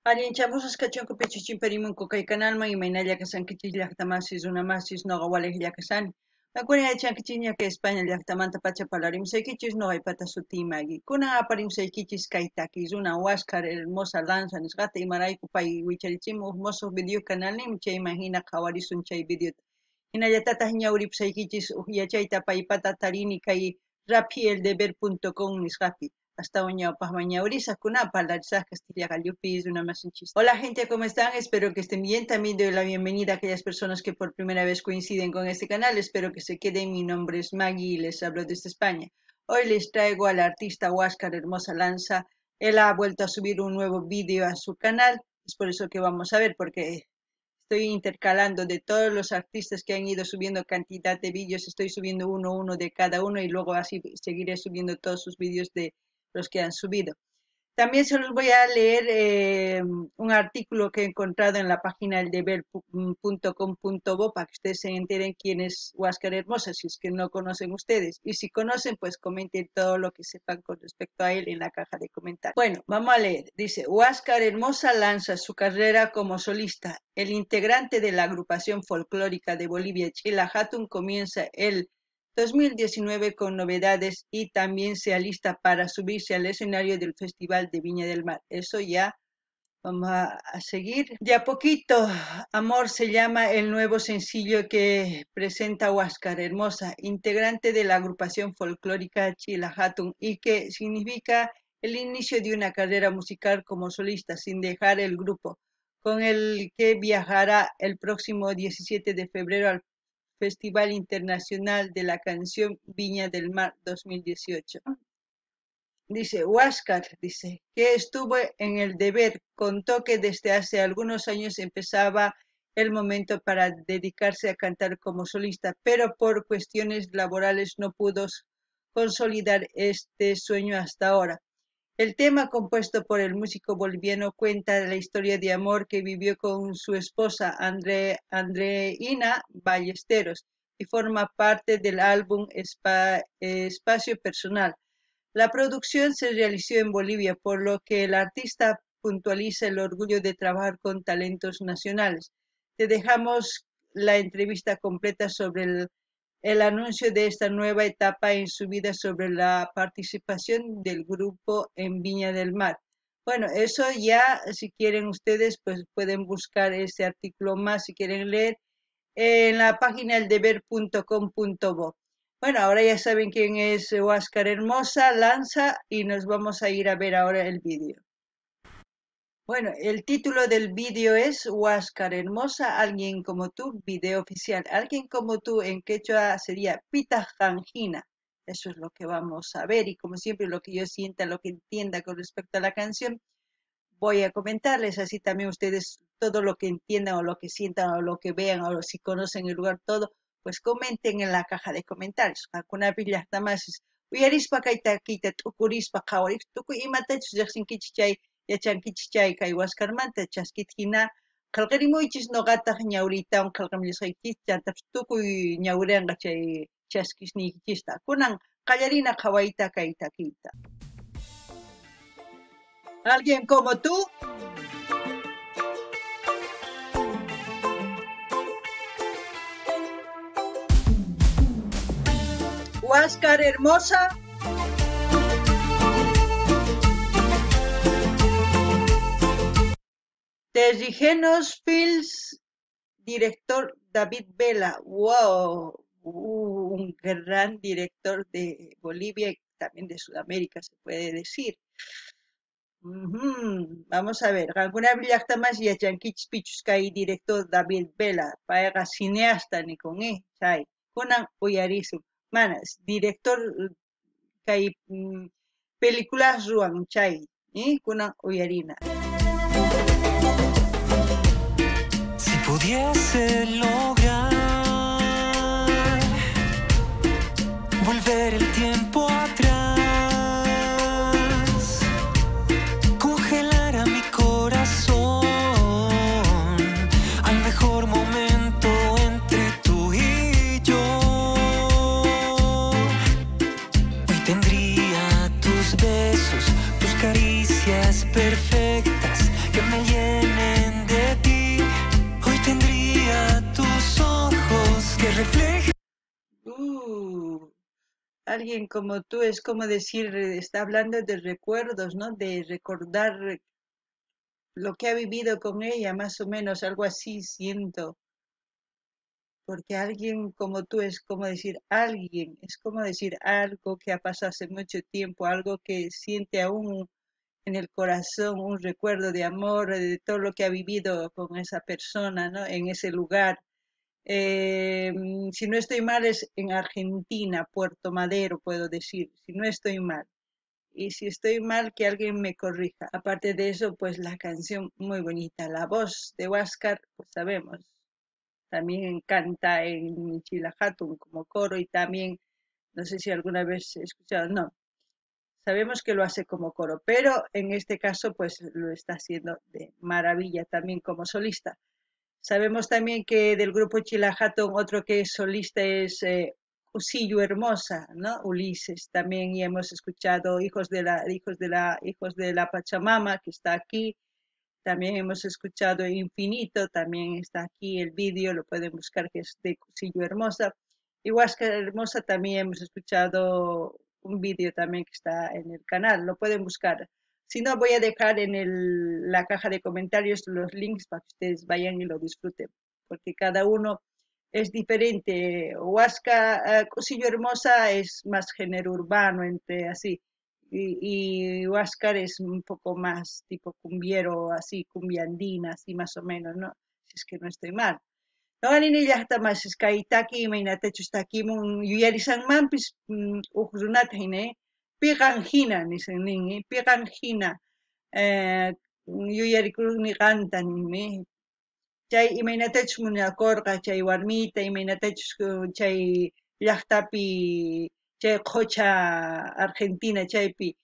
Allinchamusas kachunku pichuchimparimunku kay kanalman imaynalla kasankichis llaqtamasis runamasis noqa walejlla kasani. Qankuna yachankichikña kay España llaqtamanta pacha parlarimusaykichis noqaypata sutiy Maggie. Kunan aparimusaykichis kay takiy runa Huáscar Hermosa Lanza nisqata imarayku pay wicharichimuq mosoq video kanalninmi chayman hina qhawarisun chay videota. Hinallatataq ñawripusaykichis uj yachayta paypata tarini kay raphiyeldeber.com nisqapi. Astawan ñawpaqman ñawrisaq kunan parlarisaq Castilla qallupi runamasinchis. Hola gente, ¿cómo están? Espero que estén bien. También doy la bienvenida a aquellas personas que por primera vez coinciden con este canal. Espero que se queden. Mi nombre es Maggie y les hablo desde España. Hoy les traigo al artista Huáscar Hermosa Lanza. Él ha vuelto a subir un nuevo vídeo a su canal. Es por eso que vamos a ver, porque estoy intercalando de todos los artistas que han ido subiendo cantidad de vídeos. Estoy subiendo uno de cada uno y luego así seguiré subiendo todos sus vídeos de los que han subido. También se los voy a leer un artículo que he encontrado en la página eldeber.com.bo para que ustedes se enteren quién es Huáscar Hermosa, si es que no conocen ustedes. Y si conocen, pues comenten todo lo que sepan con respecto a él en la caja de comentarios. Bueno, vamos a leer. Dice, Huáscar Hermosa lanza su carrera como solista. El integrante de la agrupación folclórica de Bolivia, Chila Hatun, comienza el 2019 con novedades y también se alista para subirse al escenario del Festival de Viña del Mar. Eso ya vamos a seguir. De a poquito, Amor se llama el nuevo sencillo que presenta Huáscar Hermosa, integrante de la agrupación folclórica Chila Hatun, y que significa el inicio de una carrera musical como solista sin dejar el grupo, con el que viajará el próximo 17 de febrero al Festival Internacional de la Canción Viña del Mar 2018. Dice, Huáscar, dice, que estuvo en el deber, contó que desde hace algunos años empezaba el momento para dedicarse a cantar como solista, pero por cuestiones laborales no pudo consolidar este sueño hasta ahora. El tema compuesto por el músico boliviano cuenta la historia de amor que vivió con su esposa Andreina Ballesteros y forma parte del álbum Espacio Personal. La producción se realizó en Bolivia, por lo que el artista puntualiza el orgullo de trabajar con talentos nacionales. Te dejamos la entrevista completa sobre el anuncio de esta nueva etapa en su vida, sobre la participación del grupo en Viña del Mar. Bueno, eso ya, si quieren ustedes, pues pueden buscar este artículo más, si quieren leer, en la página eldeber.com.bo. Bueno, ahora ya saben quién es Huáscar Hermosa Lanza y nos vamos a ir a ver ahora el vídeo. Bueno, el título del vídeo es Huáscar Hermosa, alguien como tú, video oficial. Alguien como tú en quechua sería Pita Janjina. Eso es lo que vamos a ver y como siempre lo que yo sienta, lo que entienda con respecto a la canción, voy a comentarles. Así también ustedes todo lo que entiendan o lo que sientan o lo que vean o si conocen el lugar, todo, pues comenten en la caja de comentarios. Qankunapi llaqtamasis uyarispa kay takiyta t'ukurispa qhawarispa tukuy imatachus riqsinkichis chay yachankichis chay kay Huáscarmanta chaskita hina qillqarimuychis noqataq ñawriytawan qillqamullasqaykichis chantapis tukuy ñawrinqa chay chaskisniykichista. Kunan qallarina qhawayta kay takiyta. Alguien como tú. Huáscar Hermosa. Terrigenos Films, director David Vela. ¡Wow! Un gran director de Bolivia y también de Sudamérica, se puede decir. Vamos a ver. Qankuna llaqtamas yachankichis pichus kay director David Vela. Payqa cineasta nikun, chay. Kunan uyarisun. Manas, director kay películas ruwan chay, kunan uyarina. Si pudiese lograr volver el tiempo atrás, congelar a mi corazón al mejor momento entre tú y yo. Hoy tendría tus besos, tus caricias perfectas que me llenan. Alguien como tú es como decir, está hablando de recuerdos, ¿no? De recordar lo que ha vivido con ella, más o menos, algo así siento. Porque alguien como tú es como decir alguien, es como decir algo que ha pasado hace mucho tiempo, algo que siente aún en el corazón, un recuerdo de amor, de todo lo que ha vivido con esa persona, ¿no? En ese lugar. Si no estoy mal es en Argentina, Puerto Madero, puedo decir, si no estoy mal. Y si estoy mal, que alguien me corrija. Aparte de eso, pues la canción muy bonita. La voz de Huáscar, pues sabemos. También canta en Chila Jatun como coro y también, no sé si alguna vez he escuchado, no. Sabemos que lo hace como coro, pero en este caso pues lo está haciendo de maravilla también como solista. Sabemos también que del grupo Chila Jatun otro que es solista es Kusillo Hermosa, ¿no? Ulises, también ya hemos escuchado Hijos de la Pachamama, que está aquí. También hemos escuchado Infinito, también está aquí el vídeo, lo pueden buscar, que es de Kusillo Hermosa. Y Huáscar Hermosa también hemos escuchado un vídeo también que está en el canal, lo pueden buscar. Si no, voy a dejar en la caja de comentarios los links para que ustedes vayan y lo disfruten, porque cada uno es diferente. Huáscar, Kusillo Hermosa es más género urbano, entre así, y Huáscar es un poco más tipo cumbiero, así, cumbia andina, así más o menos, ¿no? Si es que no estoy mal. Noqa nini llajta masis kay taki imaynatachus takimun yuyarisanmanpis, uj runata hina, piqan hina nisan nin, piqan hina, yuyarikuruni qanta ninmi. Chay imaynatachus munakurqa chay warmita, imaynatachus chay llajtapi, chay qhocha Argentina chaypi,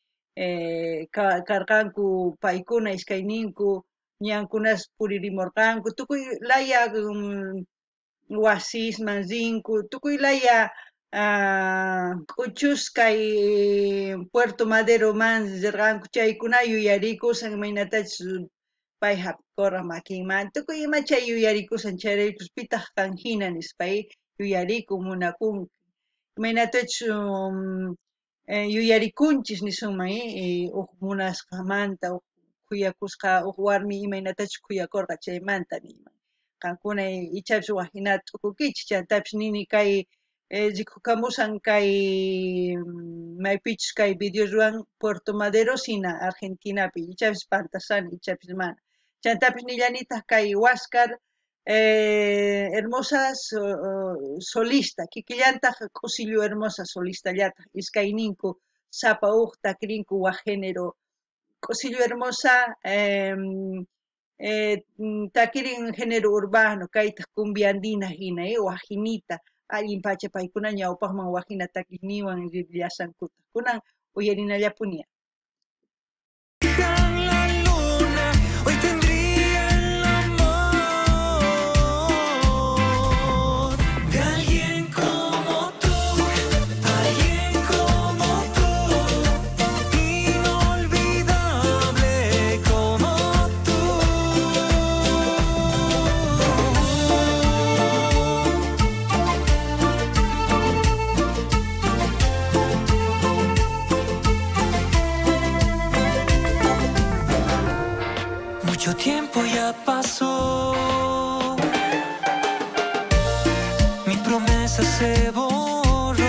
karqanku paykuna iskayninku, ñankunas puririmurqanku, tukuy laya, wasisman rinku, tukuy laya, k'uchus kay Puerto Madero man rirqanku, chaykuna yuyarikusan imaynatachus pay hap'ikurqa makinman, tukuy ima chay yuyarikusan, chayraykus pitaq kan hina nispa, yuyarikun, munakun, imaynatachus, yuyarikunchis nisunman, uj munasqamanta, uj khuyakusqa, uj warmi imaynatachus khuyakurqa chaymanta niyman. Qankuna ichapis waj hinata t'ukukichis, chantapis nini kay, rikukamusan kay, maypichus kay video ruwan Puerto Madero sina Argentinapi, ichapis pantasani, ichapis mana. Chantapis nillanitaj kay Huáscar, Hermosa solista, kikillantaj Kusillo Hermosa solista llataj, iskayninku sapa uj takrinku waj género. Kusillo Hermosa, takirin género urbano, kaytaj cumbia andina hina, wajinita, allin pacha paykuna ñawpajman wajina takiyniwan rillasankutaj. Kunan uyarinallapuni. La luna, hoy tendría el amor de alguien como tú, alguien como tú, inolvidable como tú. Mucho tiempo ya pasó, mi promesa se borró.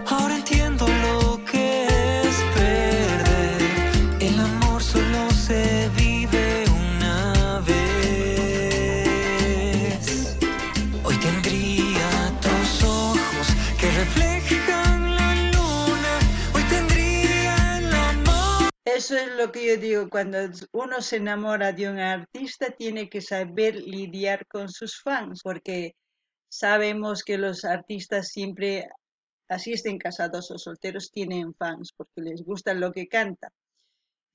Ahora entiendo lo que es perder. El amor solo se vive una vez. Hoy tendría tus ojos que reflejan la luna. Hoy tendría el amor. Eso es lo que yo digo, cuando uno se enamora de un artista tiene que saber lidiar con sus fans, porque sabemos que los artistas siempre, así estén casados o solteros, tienen fans porque les gusta lo que canta.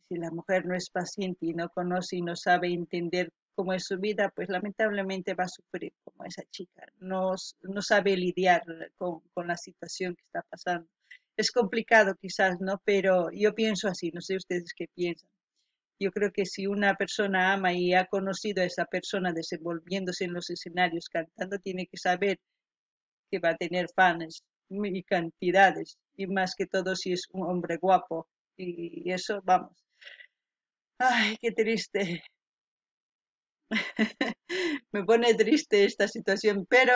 Si la mujer no es paciente y no conoce y no sabe entender cómo es su vida, pues lamentablemente va a sufrir como esa chica. No, no sabe lidiar con la situación que está pasando. Es complicado quizás, ¿no? Pero yo pienso así, no sé ustedes qué piensan. Yo creo que si una persona ama y ha conocido a esa persona desenvolviéndose en los escenarios, cantando, tiene que saber que va a tener fans y cantidades, y más que todo si es un hombre guapo, y eso, vamos. Ay, qué triste. Me pone triste esta situación, pero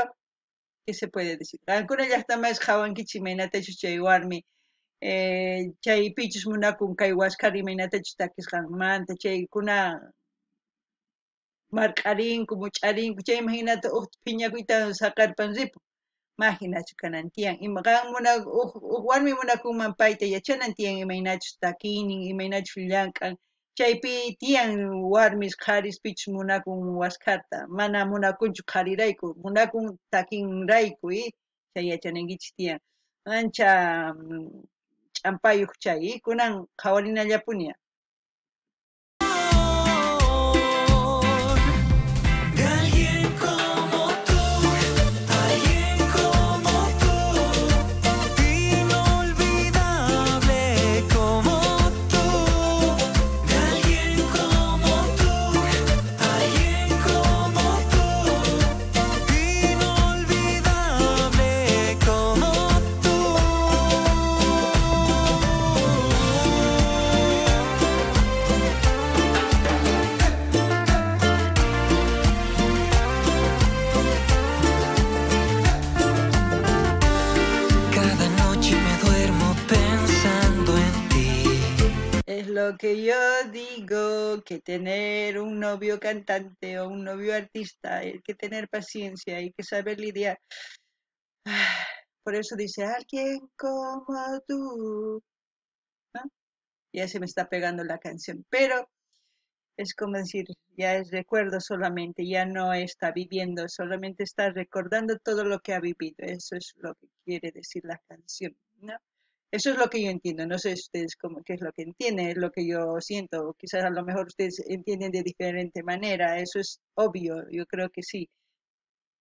¿qué se puede decir? Qankuna llaqtamas qhawankichik imaynatachus chay warmi chaypichus munakun kay Waskar imaynatachus takisqanmanta, chaykuna marq'arinku, much'arinku, chayman hinata uj phiñakuyta saqarpan ripun. Mahinachu kanan tiyan. Ima qan uj warmi munakunman payta yachanan tiyan imaynachus takiynin, imaynachus llank'an. Chaypi tiyan warmis qharis pichus munakun Waskarta, mana munakunchu qharirayku, munakun takinrayku, chay yachanaykichis tiyan. Ancha ch'ampayuq chay, kunan qhawarinallapuni. Lo que yo digo, que tener un novio cantante o un novio artista, hay que tener paciencia, hay que saber lidiar. Por eso dice, alguien como tú, ¿no? Ya se me está pegando la canción, pero es como decir, ya es recuerdo solamente, ya no está viviendo, solamente está recordando todo lo que ha vivido. Eso es lo que quiere decir la canción, ¿no? Eso es lo que yo entiendo, no sé ustedes qué es lo que entienden, es lo que yo siento, quizás a lo mejor ustedes entienden de diferente manera, eso es obvio, yo creo que sí.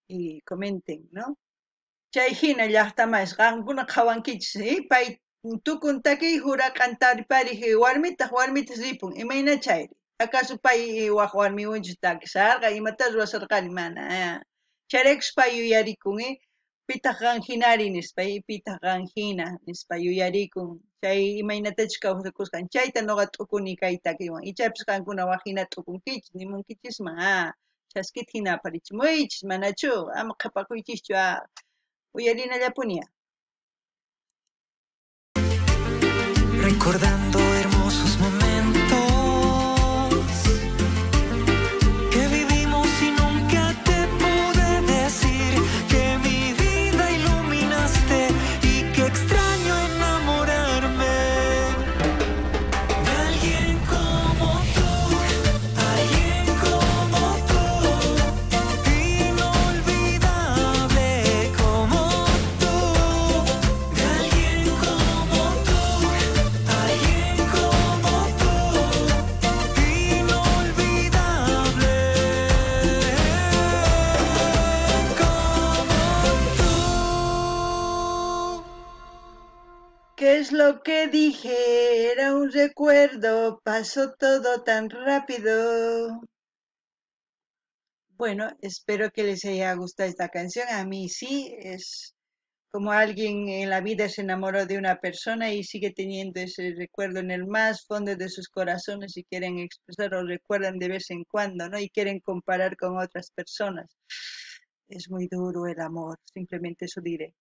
Y comenten, ¿no? Chay hina llaqtamas qankuna qhawankichis, pay tukun takiy juraqan taripariq warmitaq warmitas ripun, imayna chayri? ¿Acaso pay waj warmiwanchus takisarqa, imatas ruwasarqani? Mana, chayraykus pay yuyarikun, pitaq qan hinari nispa, pitaq qan hina nispa yuyarikun, chay imaynatachus kawsakusqan, chayta noqa t'ukuni kay takiwan, ichapis qankuna waj hina t'ukunkichis, nimunkichisman, chaskita hina aparichimuychis, manachu, ama qhapakuychischu, uyarinallapuni. Recordando hermosos momentos que vivimos y nunca te pude decir que mi vida iluminaste y que extraño enamorarme de alguien como tú, alguien como tú, inolvidable como tú, de alguien como tú, alguien como tú, inolvidable como tú. ¿Qué es lo que dije? Era un recuerdo, pasó todo tan rápido. Bueno, espero que les haya gustado esta canción. A mí sí, es como alguien en la vida se enamoró de una persona y sigue teniendo ese recuerdo en el más fondo de sus corazones y quieren expresar o recuerdan de vez en cuando, ¿no? Y quieren comparar con otras personas. Es muy duro el amor, simplemente eso diré.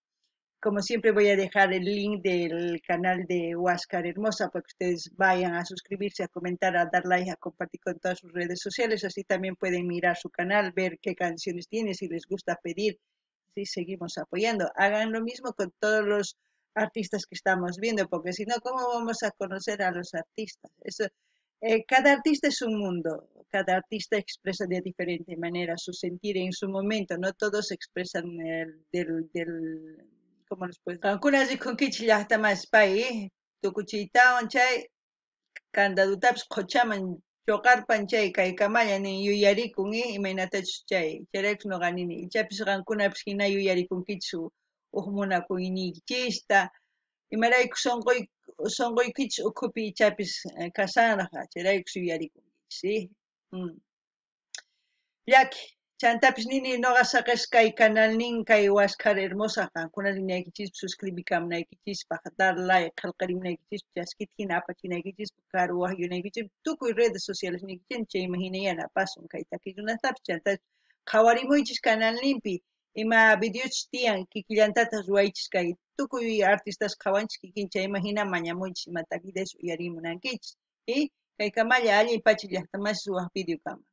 Como siempre voy a dejar el link del canal de Huáscar Hermosa para que ustedes vayan a suscribirse, a comentar, a dar like, a compartir con todas sus redes sociales. Así también pueden mirar su canal, ver qué canciones tiene, si les gusta pedir. Así seguimos apoyando. Hagan lo mismo con todos los artistas que estamos viendo, porque si no, ¿cómo vamos a conocer a los artistas? Eso, cada artista es un mundo, cada artista expresa de diferente manera su sentir en su momento, no todos expresan el, del, ¿cómo les puedo decir? Qankuna rikunkichis llaqtamas pay, tukuchiytawan chay, kandadutapis qhuchaman choqarpan chay kaykamalla nin yuyarikun, imaynatachus chay, chayraykus noqa nini, ichapis qankunapis hina yuyarikunkichis uj munakuyniykichista, imarayku sonqoykichis ukhupi ichapis kasanraqa, chayraykus yuyarikunkichis, Llaki, Chantapis nini noqa saqesqay canalnin kay Huáscar Hermosa qankuna rinaykichispa suscribikamunaykichispaj, dar like, qhelqarimunaykichispaj, chaskita hina apachinaykichispaj, karu wajyunaykichispaj, tukuy redes sociales niykichis chayman hina yanapasun kay takiy runastapis. Chantapis qhawarimuychis canalninpi ima videochus tiyan kikillantataj ruwaychis kay tukuy artistas qhawanchis kikin chayman hina mañamuychis ima takiytachus uyarimunankichis. Y kaykamalla allin pacha llaqtamasis waj video kama.